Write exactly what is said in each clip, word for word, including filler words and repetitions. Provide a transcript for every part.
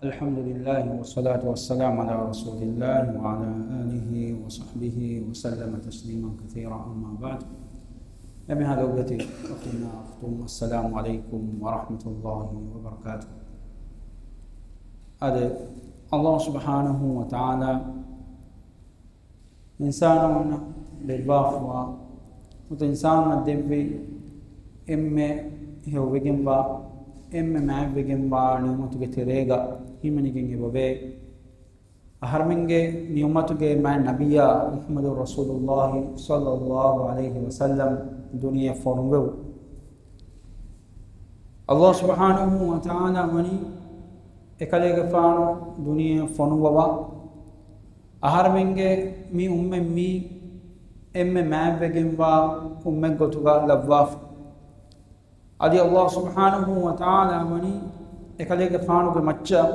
الحمد لله والصلاة والسلام على رسول الله وعلى آله وصحبه وسلم تسليما كثيرا، أما بعد. އެންމެހާ ލޮބުވެތި އަޚުންނާ އުޚްތުން، السلام عليكم ورحمة الله وبركاته. އާދެ، ﷲ ސުބްޙާނަހޫ ވަތަޢާލާ އިންސާނުންނަށް ދެއްވާފަވާ، ނުވަތަ އިންސާނުންނަށް ދެއްވި އެންމެ ހެޔޮވެގެންވާ، އެންމެ މާތްވެގެންވާ ނިޢުމަތުގެ ތެރޭގަ ހިމެނިގެން އެބަވޭ. އަހަރެމެންގެ މި އުއްމަތުގެ މާތް ނަބިއްޔާ މުޙައްމަދު ރަސޫލުﷲ ޞައްލަﷲ ޢަލައިހި ވަސައްލަމް ދުނިޔެ ފޮނުވެވުނު. ﷲ ސުބްޙާނަހޫ ވަތަޢާލާ ވަނީ އެކަލޭގެފާނު ދުނިޔެ ފޮނުވަވާ، އަހަރެމެންގެ މި އުއްމަތް މީ އެންމެ މާތްވެގެންވާ އުއްމަތް ގޮތުގަ ލައްވާފަ. އަދި ﷲ ސުބްޙާނަހޫ ވަތަޢާލާ ވަނީ އެކަލޭގެފާނުގެ މައްޗަށް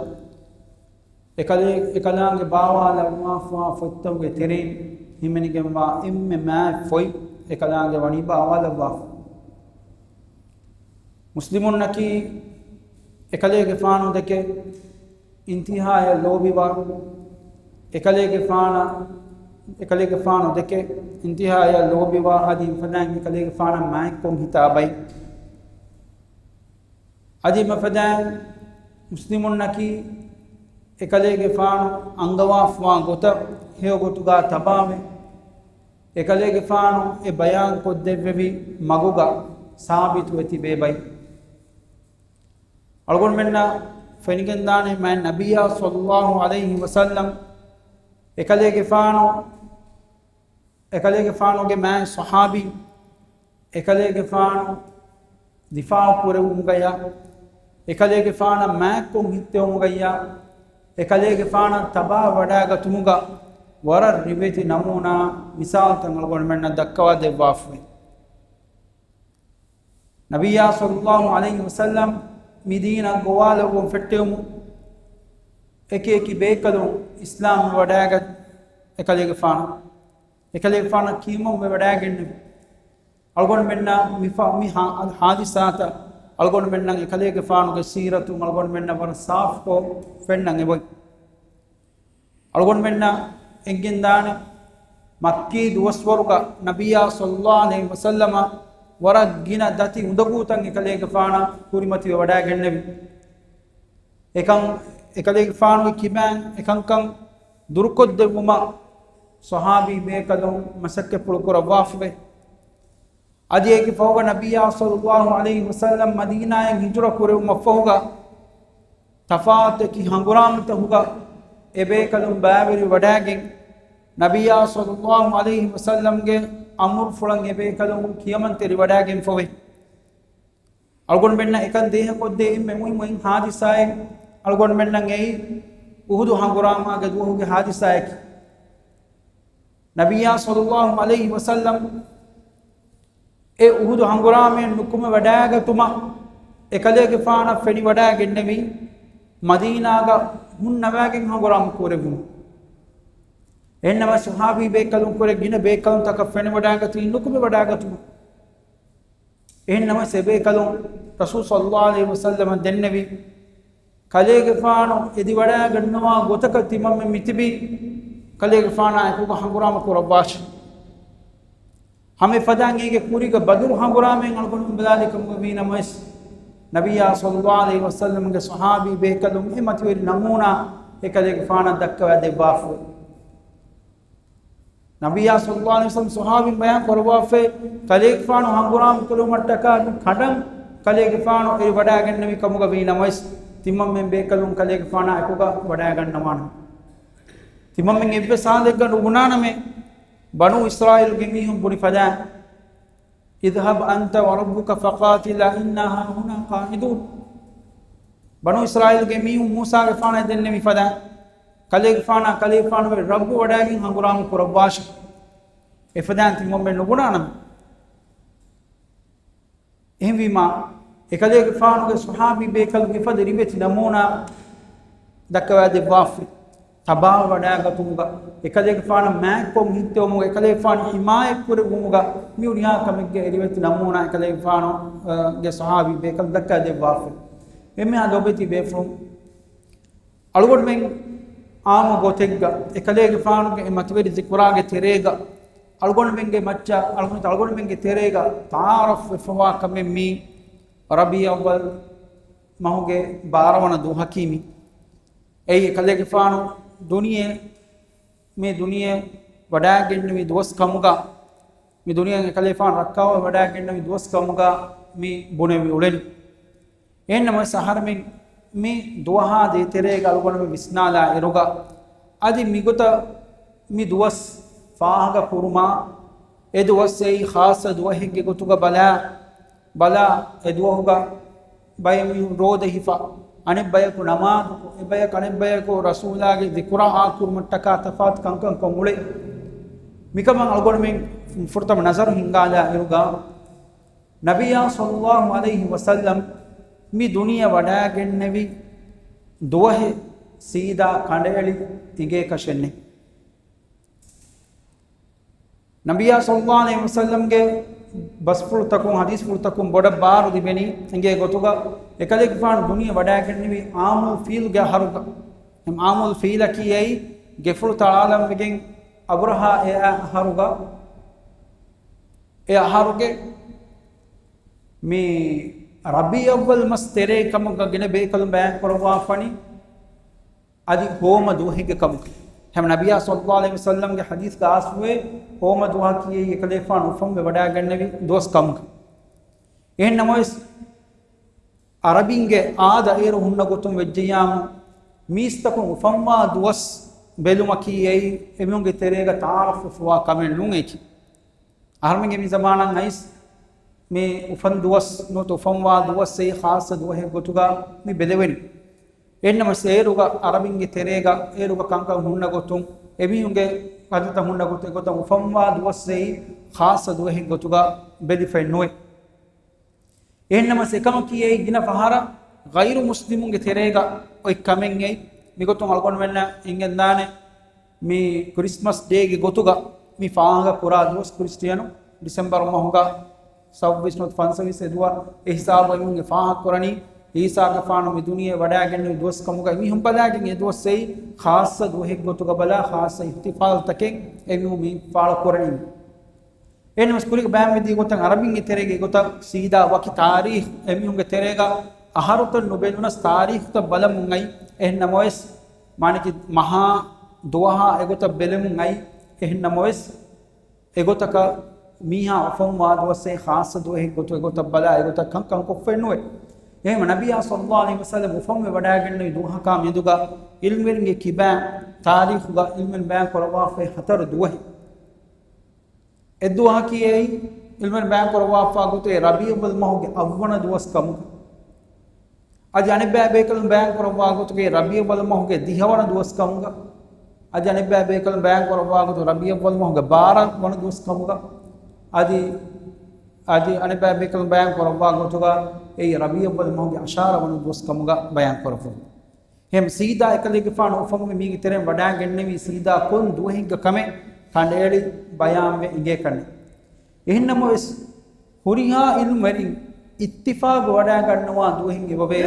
އެކަލޭ، އެކަލާނގެ ބާވާލައްވާފަވާ ފޮތްތަކުގެ ތެރެއިން ހިމެނިގެންވާ އެންމެ މާތް ފޮތް އެކަލާނގެ ވަނީ ބާވާލައްވާފަ. މުސްލިމުންނަކީ އެކަލޭގެފާނު ދެކެ އިންތިހާޔަށް ލޯބިވާ، އެކަލޭގެފާނަށް، އެކަލޭގެފާނު ދެކެ އިންތިހާޔަށް ލޯބިވާ، އަދި އެފަދައިން އެކަލޭގެފާނަށް މާތްކޮށް ހިތާ ބައި. އަދި އެފަދައިން މުސްލިމުންނަކީ އެކަލޭގެފާނު އަންގަވާފަވާ ގޮތަށް ހެޔޮ ގޮތުގަ ތަބާވެ، އެކަލޭގެފާނު އެ ބަޔާން ކޮށްދެއްވެވި މަގުގަ ސާބިތުވެ ތިބޭ ބައި. އަޅުގަނޑުމެންނަށް ފެނިގެންދާނެ މާތް ނަބިއްޔާ ޞައްލަﷲ ޢަލައިހި ވަސައްލަމް އެކަލޭގެފާނު، އެކަލޭގެފާނުގެ މާތް ޞަޙާބީ، އެކަލޭގެފާނު ދިފާޢު ކުރެވުމުގައި، އެކަލޭގެފާނަށް މާތްކޮށް ހިއްތެވުމުގައި، އެކަލޭގެފާނަށް ތަބާވަޑައިގަތުމުގަ ވަރަށް ރިވެތި ނަމޫނާ މިސާލުތައް އަޅުގަނޑުމެންނަށް ދައްކަވާ ދެއްވާފަވޭ. ނަބިއްޔާ ޞައްލަﷲ ޢަލައިހި ވަސައްލަމް މި ދީނަށް ގޮވާލައްވަން ފެއްޓެވުމުން، އެކި އެކި ބޭކަލުން އިސްލާމްވެވަޑައިގަތް އެކަލޭގެފާނަށް، އެކަލޭގެފާނަށް ކިޔަމަންވެވަޑައިގެންނެވި. އަޅުގަނޑުމެންނަށް މި ފަ-، މި ހާ-، ހާދިސާތައް އަޅުގަނޑުމެންނަށް އެކަލޭގެފާނުގެ ސީރަތުން އަޅުގަނޑުމެންނަށް ވަރަށް ސާފުކޮށް ފެންނަން އެބައޮތް. އަޅުގަނޑުމެންނަށް އެނގެންދާނެ، މައްކީ ދުވަސްވަރުގަ ނަބިއްޔާ ޞައްލަﷲ ޢަލައިހި ވަސައްލަމަށް ވަރަށް ގިނަ ދަތި އުނދަގޫތައް އެކަލޭގެފާނަށް ކުރިމަތިވެވަޑައިގެންނެވި. އެކަން އެކަލޭގެފާނުގެ ކިބައިން އެކަންކަން ދުރުކޮށްދެއްވުމަށް ޞަޙާބީ ބޭކަލުން މަސައްކަތްޕުޅު ކުރައްވާފަވޭ. އަދި އޭގެ ފަހުގަ ނަބިއްޔާ ޞައްލަﷲ ޢަލައިހި ވަސައްލަމް މަދީނާއިން ހިޖުރަ ކުރެވުމަށްފަހުގަ، ތަފާތު އެކި ހަނގުރާމަތަކުގަ އެބޭކަލުން ބައިވެރިވެވަޑައިގެން، ނަބިއްޔާ ޞައްލަﷲ ޢަލައިހި ވަސައްލަމްގެ އަމުރުފުޅަށް އެބޭކަލުން ކިޔަމަންތެރިވަޑައިގެންފަވޭ. އަޅުގަނޑުމެންނަށް އެކަން ދޭހަކޮށްދޭ އެންމެ މުހިއްމު އެއް ހާދިސާއެއް އަޅުގަނޑުމެންނަށް އެއީ އުޙުދު ހަނގުރާމާގެ ދުވަހުގެ ހާދިސާއަކީ. ނަބިއްޔާ ޞައްލަﷲ ޢަލައިހި ވަސައްލަމް އެ އުޙުދު ހަނގުރާމައިން ނުކުމެވަޑައިގަތުމަށް އެކަލޭގެފާނަށް ފެނިވަޑައިގެންނެވީ، މަދީނާގަ ހުންނަވައިގެން ހަނގުރާމަ ކުރެއްވުމަށް. އެހެންނަމަވެސް ޞަޙާބީ ބޭކަލުން ކުރެ ގިނަ ބޭކަލުންތަކަށް ފެނިވަޑައިގަތީ ނުކުމެވަޑައިގަތުމަށް. އެހެންނަމަވެސް އެބޭކަލުން ރަސޫލު ޞައްލަﷲ ޢަލައިހި ވަސައްލަމަށް ދެންނެވި، ކަލޭގެފާނު އެދިވަޑައިގަންނަވާ ގޮތަކަށް ތިމަންމެން މިތިބީ، ކަލޭގެފާނާ އެކުގަ ހަނގުރާމަ ކުރައްވާށި. ހަމަ އެފަދައިން އޭގެ ކުރީގަ ބަދުރު ހަނގުރާމައިން އަޅުގަނޑުމެން ބަލާލި ކަމުގަ ވީނަމަވެސް، ނަބިއްޔާ ޞައްލަﷲ ޢަލައިހި ވަސައްލަމްގެ ޞަޙާބީ ބޭކަލުން އެ މަތިވެރި ނަމޫނާ އެކަލޭގެފާނަށް ދައްކަވައިދެއްވާފަ. ނަބިއްޔާ ޞައްލަﷲ ޢަލައިހި ވަސައްލަމް ޞަޙާބީން ބަޔާން ކުރައްވާފައި، ކަލޭގެފާނު ހަނގުރާމަ ކުރުމަށްޓަކާ ކަނޑަން ކަލޭގެފާނު އެރިވަޑައިގެންނެވި ކަމުގަ ވީނަމަވެސް، ތިމަންމެން ބޭކަލުން ކަލޭގެފާނާ އެކުގަ ވަޑައިގަންނަވާނަމޭ. ތިމަންމެން އެއްވެސް ހާލެއްގަ ނުބުނާނަމޭ، ބަނޫ އިސްރާއީލުގެ މީހުން ބުނި ފަދައިން، اذهب أنت وربك فقاتلا إنا هاهنا قاعدون. ބަނޫ އިސްރާއީލުގެ މީހުން މޫސާގެފާނަށް ދެންނެވި ފަދައިން، ކަލޭގެފާނާ ކަލޭގެފާނުގެ ރައްބު ވަޑައިގެން ހަނގުރާމަ ކުރައްވާށި. އެފަދައިން ތިމަންމެން ނުބުނާނަމޭ. އެހެންވީމާ، އެކަލޭގެފާނުގެ ޞަޙާބީ ބޭކަލުން އެފަދަ ރިވެތި ނަމޫނާ ދައްކަވައިދެއްވާފައި. ތަބާވެވަޑައިގަތުމުގަ، އެކަލޭގެފާނަށް މާތްކޮށް ހިއްތެވުމުގަ، އެކަލޭގެފާނު ހިމާޔަތްކުރެއްވުމުގަ، މި ހުރިހާ ކަމެއްގެ ރިވެތި ނަމޫނާ އެކަލޭގެފާނު، އަ، ގެ ޞަޙާބީ ބޭކަލުން ދައްކަވައިދެއްވާފައި. އެންމެހާ ލޯބިވެތި ބޭފުޅުން، އަޅުގަނޑުމެން އާންމު ގޮތެއްގަ އެކަލޭގެފާނުގެ އެ މަތިވެރި ޒިކުރާގެ ތެރޭގަ އަޅުގަނޑުމެންގެ މައްޗަށް، އަޅުގަނޑު، އަޅުގަނޑުމެންގެ ތެރޭގަ ތަޢާރަފް ވެފަވާ ކަމެއް މީ ރަބީޢުލް އައްވަލް މަހުގެ ބާރަ ވަނަ ދުވަހަކީ މީ. އެއީ އެކަލޭގެފާނު ދުނިޔެ، މި ދުނިޔެ ވަޑައިގެންނެވި ދުވަސް ކަމުގަ، މި ދުނިޔެ އެކަލޭފާނު ރައްކާވެ ވަޑައިގެންނެވި ދުވަސް ކަމުގަ މި ބުނެވި އުޅެނީ. އެހެންނަމަވެސް އަހަރެމެން މި ދުވަހާ ދޭތެރޭގަ އަޅުގަނޑުމެން ވިސްނާލާ އިރުގަ، އަދި މިގޮތަށް މި ދުވަސް ފާހަގަ ކުރުމާ، އެ ދުވަސް އެއީ ޚާއްޞަ ދުވަހެއްގެ ގޮތުގަ ބަލާ، ބަލާ، އެ ދުވަހުގަ ބައެއް މީހުން ރޯދަ ހިފާ، އަނެއް ބަޔަކު ނަމާދުކޮށް، އެ ބަޔަކު އަނެއް ބަޔަކު ރަސޫލާގެ ޒިކުރާ އާކުރުމަށްޓަކާ ތަފާތު ކަންކަން ކޮށް އުޅޭ. މިކަމަށް އަޅުގަނޑުމެން ފުރަތަމަ ނަޒަރު ހިންގާލާ އިރުގަ، ނަބިއްޔާ ޞައްލައްލާހު ޢަލައިހި ވަސައްލަމް މި ދުނިޔެ ވަޑައިގެންނެވި ދުވަހެއް ސީދާ ކަނޑައެޅި އިނގޭކަށެއްނެތް. ނަބިއްޔާ ޞައްލައްލާހު ޢަލައިހި ވަސައްލަމްގެ ބަސްފުޅުތަކުން، ޙަދީޘްފުޅުތަކުން ބޮޑަށް ބާރު ލިބެނީ އިނގޭ ގޮތުގަ، އެކަލޭގެފާނު ދުނިޔެ ވަޑައިގެންނެވި ޢާމުލް ފީލުގެ އަހަރުގަ. އެ ޢާމުލް ފީލަކީ އެއީ ގެފުޅު ތަޅާލަންވެގެން އަބުރަހާ އެ އަހަރުގަ، އެ އަހަރުގެ މި ރަބީޢުލް އައްވަލް މަސް ތެރޭ ކަމުގަ ގިނަ ބޭކަލުން ބަޔާން ކުރައްވާފަނީ، އަދި ހޯމަ ދުވަހެއްގެ ކަމުގަ. ހަމަ ނަބިއްޔާ ޞައްލައްލާހު ޢަލައިހި ވަސައްލަމްގެ ޙަދީޘްގަ އަސްލުވޭ، ހޯމަ ދުވަހަކީ އެކަލޭފާނު އުފަންވެ ވަޑައިގެންނެވި ދުވަސް ކަމުގަ. އެހެންނަމަވެސް، އަރަބިންގެ އާދަ އޭރު ހުންނަ ގޮތުން ވެއްޖެޔާމު، މީސްތަކުން އުފަންވާ ދުވަސް ބެލުމަކީ އެއީ އެމީހުންގެ ތެރޭގަ ތަޢާރަފްވެފަވާ ކަމެއް ނޫނޭކި. އަހަރުމެންގެ މި ޒަމާނަށް އައިސް މި އުފަން ދުވަސް ނުވަތަ އުފަންވާ ދުވަސް އެއީ ޚާއްޞަ ދުވަހެއް ގޮތުގަ މި ބެލެވެނީ. އެހެންނަމަވެސް އޭރުގަ އަރަބިންގެ ތެރޭގަ އޭރުގަ ކަންކަން ހުންނަ ގޮތުން، އެމީހުންގެ އާދަތަށް ހުންނަ ގޮތުން އެގޮތަށް އުފަންވާ ދުވަސް އެއީ ޚާއްޞަ ދުވަހެއް ގޮތުގަ ބެލިފައެއް ނުވޭ. އެހެންނަމަވެސް އެކަމަކީ އެއީ ގިނަ ފަހަރަށް ޣައިރު މުސްލިމުންގެ ތެރޭގަ އޮތް ކަމެއް އެއީ. މިގޮތުން އަޅުގަނޑުމެންނަށް އެނގެންދާނެ މި ކްރިސްމަސް ޑޭގެ ގޮތުގަ މި ފާހަގަ ކުރާ ދުވަސް ކްރިސްޓިއަނު ޑިސެމްބަރު މަހުގަ ސައްބީސް ނުވަތަ ފަންސަވީސް އެ ދުވަހު އެ ހިސާބު އެމީހުން ފާހަގަ ކުރަނީ ޢީސާގެފާނު މި ދުނިޔެ ވަޑައިގެންނެވި ދުވަސް ކަމުގަ. އެމީހުން ބަލާގެން އެ ދުވަސް އެއީ ޚާއްޞަ ދުވަހެއް ގޮތުގަ ބަލާ ޚާއްޞަ އިޙްތިފާލްތަކެއް އެމީހުން މި ފާޅު ކުރަނީ. އެހެންނަމަވެސް ކުރިން ބަޔާންވެދިޔަ ގޮތަށް އަރަބިންގެ ތެރޭގަ އެގޮތަށް ސީދާ ވަކި ތާރީޚް އެމީހުންގެ ތެރޭގަ އަހަރުތައް ނުބެލުނަސް ތާރީޚުތައް ބަލަމުން އައި. އެހެންނަމަވެސް މާނައަކީ މަހާ ދުވަހާ އެގޮތަށް ބެލެމުން އައި. އެހެންނަމަވެސް އެގޮތަކަށް މީހާ އުފަންވާ ދުވަސް އެއީ ޚާއްޞަ ދުވަހެއް ގޮތު އެގޮތަށް ބަލާ އެގޮތަށް ކަންކަން ކޮށްފައެއް ނުވޭ. އެހެން ނަބިއްޔާ ޞައްލައްލާހު ޢަލައިހި ވަސައްލަމް އުފަންވެ ވަޑައިގެންނެވި ދުވަހަކާ މެދުގަ ޢިލްމުވެރިންގެ ކިބައިން ތާރީޚުގަ ޢިލްމުވެރިން ބަޔާން ކުރައްވާފައި ހަތަރު ދުވަހެއް. އެއްދުވަހަކީ އެއީ ޢިލްމުވެރިން ބަޔާން ކުރައްވާފާ ގޮތުގައި ރަބީޢުލް މަހުގެ އަށްވަނަ ދުވަސް ކަމުގަ. އަދި އަނެއްބައި ބޭކަލުން ބަޔާން ކުރައްވާ ގޮތުގައި ރަބީޢުލް އައްވަލް މަހުގެ ދިހަވަނަ ދުވަސް ކަމުގަ. އަދި އަނެއްބައި ބޭކަލުން ބަޔާން ކުރައްވާ ގޮތު ރަބީޢުލް އައްވަލް މަހުގެ ބާރަ ވަނަ ދުވަސް ކަމުގަ. އަދި، އަދި އަނެއްބައި ބޭކަލުން ބަޔާން ކުރައްވާ ގޮތުގަ އެއީ ރަބީޢުލް އައްވަލް މަހުގެ އަށާރަ ވަނަ ދުވަސް ކަމުގަ ބަޔާން ކުރައްވަން. އެހެން ސީދާ އެކަލޭގެފާނު އުފަންވެ މީގެ ތެރެއިން ވަޑައިގެންނެވީ ސީދާ ކޮން ދުވަހެއްގެ ކަމެއް ކަނޑައެޅި ބަޔާންވެ އިނގޭކަށްނެ. އެހެންނަމަވެސް، ހުރިހާ ޢިލްމުވެރިން އިއްތިފާގު ވަޑައިގަންނަވާ ދުވަހެއް އެބަވޭ،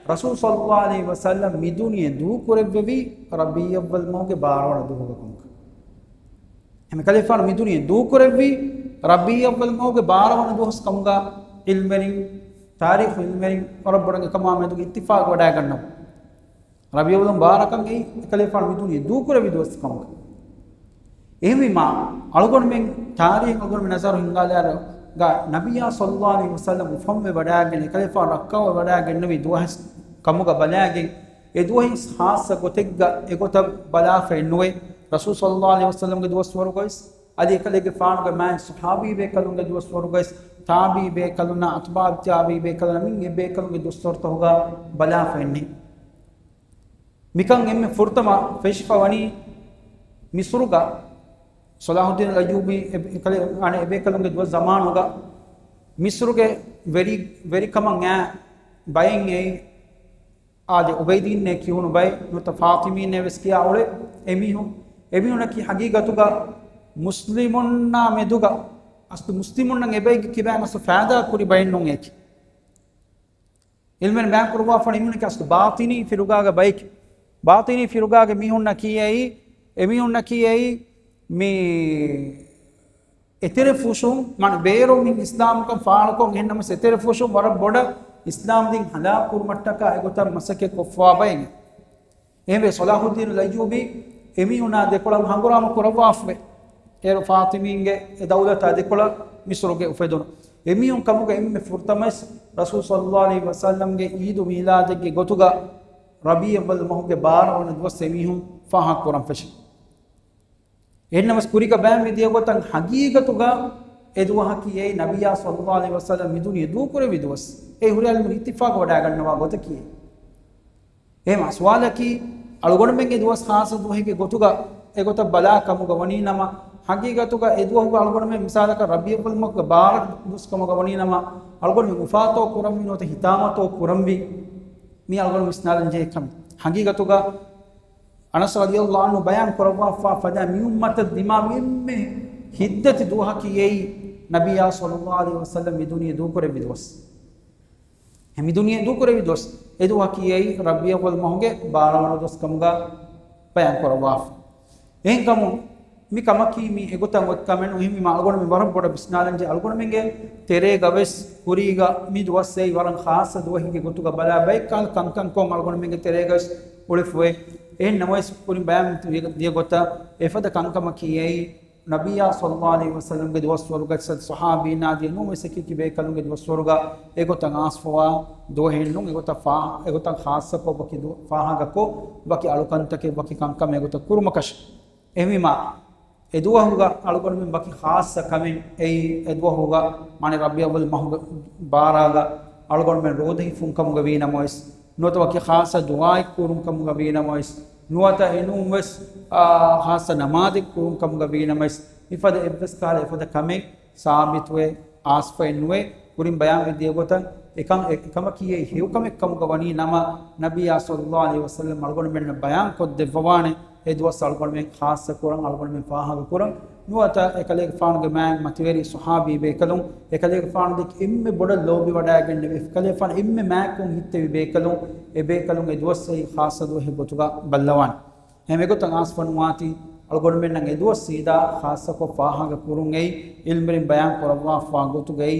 ރަސޫލު ޞައްލައްލާހު ޢަލައިހި ވަސައްލަމް މި ދުނިޔެ ދޫކުރެއްވެވީ ރަބީޢުލް އައްވަލް މަހުގެ ބާރަ ވަނަ ދުވަހުގަ ކަމުގަ. އެކަލޭގެފާނު މި ދުނިޔެ ދޫކުރެއްވީ ރަބީޢުލް އައްވަލް މަހުގެ ބާރަ ވަނަ ދުވަސް ކަމުގަ ޢިލްމުވެރިން، ތާރީޚު ޢިލްމުވެރިން ވަރަށް ބޮޑަށް އެކަމާ މެދުގަ އިއްތިފާގު ވަޑައިގަންނަވާ. ރަބީޢުލް ބާރަކަށް އެއީ އެކަލޭގެފާނު މި ދުނިޔެ ދޫކުރެއްވި ދުވަސް ކަމުގަ. އެހެންވީމާ، އަޅުގަނޑުމެން ތާރީޚު އަޅުގަނޑުމެން ނަޒަރު ހިންގާލާއިރުގަ ނަބިއްޔާ ޞައްލައްލާހު ޢަލައިހި ވަސައްލަމް އުފަންވެ ވަޑައިގެން އެކަލޭގެފާނު ރައްކާވެ ވަޑައިގެންނެވި ދުވަހެއް ކަމުގަ ބަލާގެން، އެ ދުވަހެއް ޚާއްޞަ ގޮތެއްގަ އެގޮތަށް ބަލާފައެއް ނުވޭ. ރަސޫލު ޞައްލައްލާހު ޢަލައިހި ވަސައްލަމްގެ ދުވަސްވަރުގަ ވެސް، އަދި އެކަލޭގެފާނުގެ މާތް ޞަޙާބީ ބޭކަލުންގެ ދުވަސްވަރުގަ ވެސް، ތާބިޢީ ބޭކަލުންނާ، އަތްބާޢު ތާބިޢީ ބޭކަލުންނާ، މި އެ ބޭކަލުންގެ ދުވަސްވަރުތަކުގަ ބަލާފައެއް ނެތް. މިކަން އެންމެ ފުރަތަމަ ފެށިފަ ވަނީ މިޞްރުގަ ޞަލާޙުއްދީނުލް އައްޔޫބީ އެ-، އެކަލޭ-، އަނެއް އެބޭކަލުންގެ ދުވަސް ޒަމާނުގަ މިޞްރުގެ ވެރި-، ވެރިކަމަށް އައި ބައެއް އެއީ އާދެ، އުބައިދީންނޭ ކިޔުނު ބައެއް ނުވަތަ ފާޠިމީންނޭ ވެސް ކިޔާ އުޅޭ އެމީހުން. އެމީހުނަކީ ހަގީގަތުގަ މުސްލިމުންނާ މެދުގަ އަސްލު މުސްލިމުންނަށް އެބައެއްގެ ކިބައިން އަސްލު ފައިދާ ކުރި ބައެއް ނޫން އެކި. ޢިލްމުވެރިން ބަޔާން ކުރައްވާފަ ވަނީ އެމީހުނަކީ އަސްލު ބާޠިނީ ފިރުގާގެ ބައެކި. ބާޠިނީ ފިރުގާގެ މީހުންނަކީ އެއީ، އެމީހުންނަކީ އެއީ މި އެތެރެފުށުން، މަން ބޭރު މި އިސްލާމްކަން ފާޅުކޮށް އެހެންނަމަސް އެތެރެފުށުން ވަރަށް ބޮޑަށް އިސްލާމް ދީން ހަލާކު ކުރުމަށްޓަކާ އެގޮތަށް މަސައްކަތް ކޮށްފަވާ ބައެއް. އެހެންވެ، ޞަލާޙުއްދީނުލް އައްޔޫބީ އެމީހުނާ ދެކޮޅަށް ހަނގުރާމަ ކުރައްވާފަވޭ. އޭރު ފާޠިމީންގެ އެ ދައުލަތާ ދެކޮޅަށް މިޞްރުގެ އުފެދުނު. އެމީހުން ކަމުގަ އެންމެ ފުރަތަމަސް ރަސޫލު ޞައްލައްލާހު ޢަލައިހި ވަސައްލަމްގެ ޢީދު މީލާދެއްގެ ގޮތުގަ ރަބީޢުލް މަހުގެ ބާރަ ވަނަ ދުވަސް އެމީހުން ފާހަގަ ކުރަން ފެށި. އެހެންނަމަސް ކުރީގަ ބަޔާންވެ ދިޔަ ގޮތަށް ހަގީގަތުގަ އެ ދުވަހަކީ އެއީ ނަބިއްޔާ ޞައްލައްލާހު ޢަލައިހި ވަސައްލަމް މި ދުނިޔެ ދޫކުރެއްވި ދުވަސް. އެ ހުރިހާ އިލްމުވެރިން އިއްތިފާޤު ވަޑައިގަންނަވާ ގޮތަކީ. އެހެން ސުވާލަކީ، އަޅުގަނޑުމެންގެ ދުވަސް ޚާއްޞަ ދުވަހެއްގެ ގޮތުގަ އެގޮތަށް ބަލާ ކަމުގަ ވަނީ ނަމަ، ހަގީގަތުގަ އެ ދުވަހުގަ އަޅުގަނޑުމެން މިސާލަކަށް ރަބީޢުލް މަހުގެ ބާރަ ދުވަސް ކަމުގަ ވަނީ ނަމަ، އަޅުގަނޑުމެން އުފާތޯ ކުރަންވީ ނުވަތަ ހިތާމަތޯ ކުރަންވީ؟ މީ އަޅުގަނޑު ވިސްނާލަން ޖެހޭ ކަމެއް. ހަގީގަތުގަ އަނަސް ރަޟިޔައްލާހު ޢަންހު ބަޔާން ކުރައްވާފާ ފަދަ މި އުއްމަތަށް ދިމާވި އެންމެ ހިތްދަތި ދުވަހަކީ އެއީ ނަބިއްޔާ ޞައްލައްލާހު ޢަލައިހި ވަސައްލަމް މި ދުނިޔެ ދޫކުރެއްވި ދުވަސް. އެ މި ދުނިޔެ ދޫކުރެއްވި ދުވަސް. އެ ދުވަހަކީ އެއީ ރަބީޢުލް މަހުގެ ބާރަ ވަނަ ދުވަސް ކަމުގަ ބަޔާން ކުރައްވާފަ. އެހެންކަމުން މި ކަމަކީ މި އެގޮތަށް އޮތް ކަމެއް ނޫން. އެހެންވީމަ އަޅުގަނޑުމެން ވަރަށް ބޮޑަށް ވިސްނާލަންޖެ އަޅުގަނޑުމެންގެ ތެރޭގަވެސް ކުރީގަ މި ދުވަސް އެއީ ވަރަށް ޚާއްޞަ ދުވަހެއްގެ ގޮތުގަ ބަލާ ބައެއްކަހަލަ ކަންކަންކޮށް އަޅުގަނޑުމެންގެ ތެރޭގަވެސް އުޅެފައި. އެހެން ނަމަވެސް ކުރިން ބަޔާން ދިޔަ ގޮތަށް އެފަދަ ކަންކަމަކީ އެއީ ނަބިއްޔާ ޞައްލައްލާހު ޢަލައިހި ވަސައްލަމްގެ ދުވަސްވަރުގަ ސަ-، ޞަޙާބީންނާ ދިޔަ ނޫންވެސް އެކި އެކި ބޭކަލުންގެ ދުވަސްވަރުގަ އެގޮތަށް އާސްފަވާ ދުވަހެއް ނޫން. އެގޮތަށް ފާ-، އެގޮތަށް ޚާއްޞަކޮށް ވަކި ދު-، ފާހަގަކޮށް ވަކި އަޅުކަންތަކެއް ވަކި ކަންކަމެއް އެގޮތަށް ކުރުމަކަށް. އެހެންވީމަ، އެ ދުވަހުގަ އަޅުގަނޑުމެން ވަކި ޚާއްޞަ ކަމެއް އެއީ، އެ ދުވަހުގަ، މާނަ ރަބީޢުލް މަހުގެ ބާރާގަ އަޅުގަނޑުމެން ރޯދަ ހިފުން ކަމުގަ ވީ ނަމަވެސް، ނުވަތަ ވަކި ޚާއްޞަ ދުޢާއެއް ކުރުން ކަމުގަ ވީ ނަމަވެސް، ނުވަތަ އެނޫންވެސް، އާ، ޚާއްޞަ ނަމާދެއް ކުރުން ކަމުގަ ވީ ނަމަވެސް، މިފަދަ އެއްވެސް ކަހަލަ އެފަދަ ކަމެއް ސާބިތުވެ އާސްފައެއް ނުވޭ. ކުރިން ބަޔާންވެ ދިޔަ ގޮތަށް، އެކަން، އެ-، އެކަމަކީ އެއީ ހެޔޮކަމެއް ކަމުގަ ވަނީ ނަމަ، ނަބިއްޔާ ޞައްލައްލާހު ޢަލައިހި ވަސައްލަމް އަޅުގަނޑުމެންނަށް ބަޔާން ކޮށްދެއްވަވާނެ، އެ ދުވަސް އަޅުގަނޑުމެން ޚާއްޞަ ކުރަން، އަޅުގަނޑުމެން ފާހަގަ ކުރަން، ނުވަތަ އެކަލޭގެފާނުގެ މާތް މަތިވެރި ޞަޙާބީ ބޭކަލުން، އެކަލޭގެފާނު ދެކެ އެންމެ ބޮޑަށް ލޯބިވަޑައިގެންނެވި، އެކަލޭގެފާނު އެންމެ މާތްކޮށް ހިތްތެރި ބޭކަލުން، އެ ބޭކަލުން އެ ދުވަސް އެއީ ޚާއްޞަ ދުވަހެއް ގޮތުގަ ބައްލަވާނެ. އެހެން އެގޮތަށް އާސްފަ ނުވާތީ، އަޅުގަނޑުމެންނަށް އެ ދުވަސް ސީދާ ޚާއްޞަކޮށް ފާހަގަ ކުރުން އެއީ، ޢިލްމުވެރިން ބަޔާން ކުރައްވާފާ ގޮތުގައި،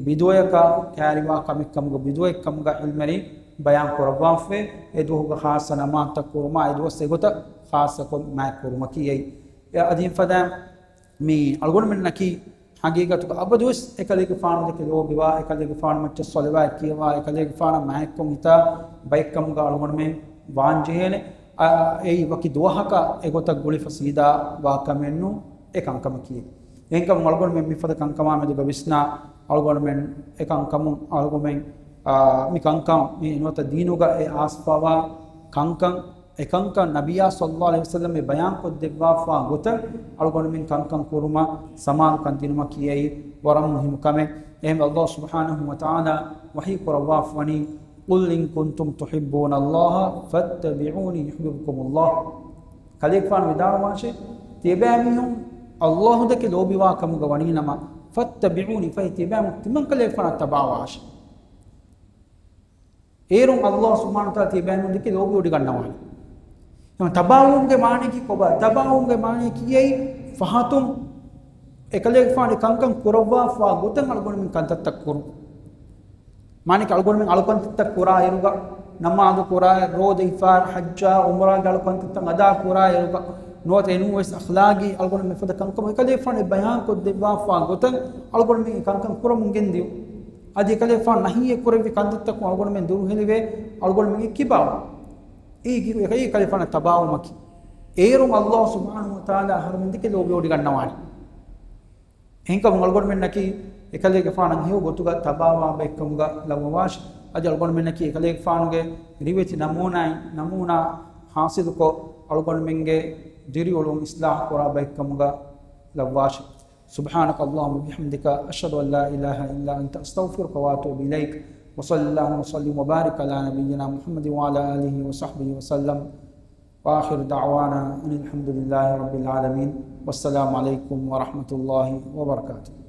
ބިދުޢަޔަކާ ކައިރިވާ ކަމެއް ކަމުގަ، ބިދުޢައެއް ކަމުގަ ޢިލްމުވެރިން ބަޔާން ކުރައްވާފައި. އެ ދުވަހުގަ ޚާއްޞަ ނަމާދުތައް ކުރުމާ، އެ ދުވަސް އެގޮތަށް ޚާއްޞަކޮށް މާތް ކުރުމަކީ އެއީ. އެ އަދި އެފަދައިން މި އަޅުގަނޑުމެންނަކީ ޙަޤީޤަތުގަ އަބަދުވެސް އެކަލޭގެފާނު ދެކެ ލޯބިވާ، އެކަލޭގެފާނު މައްޗަށް ޞަލަވާތް ކިޔަވާ، އެކަލޭގެފާނަށް މާތްކޮށް ހިތާ ބައެއްކަމުގަ އަޅުގަނޑުމެން ވާންޖެހޭނެ. އާ، އެއީ ވަކި ދުވަހަކަށް އެގޮތަށް ގުޅިފަ ސީދާ ވާ ކަމެއް ނޫން އެ ކަންކަމަކީ. އެހެންކަމުން އަޅުގަނޑުމެން މިފަދަ ކަންކަމާ މެދުގަ ވިސްނާ، އަޅުގަނޑުމެން އެކަންކަމުން އަޅުގަނޑުމެން، އާ، މި ކަންކަން މި ނުވަތަ ދީނުގަ އެ އާސްފަވާ ކަންކަން އެކަންކަން ނަބިއްޔާ ޞައްލައްލާހު ޢަލައިހި ވަސައްލަމް އެ ބަޔާންކޮށްދެއްވާފާ ގޮތަށް އަޅުގަނޑުމެން ކަންކަން ކުރުމަށް ސަމާލުކަން ދިނުމަކީ އެއީ ވަރަށް މުހިއްމު ކަމެއް. އެހެންވެ، ﷲ ސުބްޙާނަހޫ ވަތަޢާލާ ވަޙީ ކުރައްވާފަވަނީ، "قل إن كنتم تحبون الله فاتبعوني يحببكم الله." ކަލޭގެފާނު ވިދާޅުވާށޭ، ތިޔަބައިމީހުން ﷲ ދެކެ ލޯބިވާ ކަމުގަ ވަނީ ނަމަ، "فاتبعوني" ފަހެ ތިޔަބައިމީހުން ތިމަން ކަލޭގެފާނަށް ތަބާވާށޭ. އޭރުން ﷲ ސުބްޙާނަހޫ ވަތަޢާލާ ތިޔަބައިމީހުން ދެކެ ލޯބިވޮޑިގަންނަވާނެ. އެހެން ތަބާވުމުގެ މާނައަކީ ކޮބާ؟ ތަބާވުމުގެ މާނައަކީ އެއީ ފަހަތުން އެކަލޭގެފާނު ކަންކަން ކުރައްވާފާ ގޮތަށް އަޅުގަނޑުމެން ކަންތައްތައް ކުރުން. މާނައަކީ އަޅުގަނޑުމެން އަޅުކަންތައްތައް ކުރާ އިރުގަ، ނަމާދު ކުރާ، ރޯދަ ހިފާ، ޙައްޖާ ޢުމްރާގެ އަޅުކަންތައްތައް އަދާ ކުރާ އިރުގަ، ނުވަތަ އެނޫންވެސް އަޚްލާގީ އަޅުގަނޑު މިފަދަ ކަންކަމަށް އެކަލޭގެފާނު ބަޔާން ކޮށްދެއްވާފާ ގޮތަށް އަޅުގަނޑުމެން އެ ކަންކަން ކުރަމުން ގެންދިޔުން. އަދި އެކަލޭގެފާނު ނަހީއެއް ކުރެއްވި ކަންތައްތަކުން އަޅުގަނޑުމެން ދުރުހެލިވެ، އަޅުގަނޑުމެން އެ ކިބާވުން. އެއީ ކަލޭގެފާނަށް ތަބާވުމަކީ. އޭރުން ﷲ ސުބްޙާނަހޫ ވަތަޢާލާ އަހަރުމެން ދެކެ ލޯބިވޮޑިގަންނަވާނެ. އެހެންކަމުން އަޅުގަނޑުމެންނަކީ އެކަލޭގެފާނަށް ހެޔޮ ގޮތުގަ ތަބާވާ ބައެއްކަމުގަ ލައްވަވާށި. އަދި އަޅުގަނޑުމެންނަކީ އެކަލޭގެފާނުގެ ރިވެތި ނަމޫނާއިން ނަމޫނާ ޙާޞިލުކޮށް، އަޅުގަނޑުމެންގެ ދިރިއުޅުން އިޞްލާޙު ކުރާ ބައެއްކަމުގަ ލައްވާށި. سبحانك اللهم وبحمدك، أشهد أن لا إله إلا أنت، أستغفرك وأتوب إليك. وصل اللهم وسلم وبارك على نبينا محمد وعلى آله وصحبه وسلم. وآخر دعوانا أن الحمد لله رب العالمين. والسلام عليكم ورحمة الله وبركاته.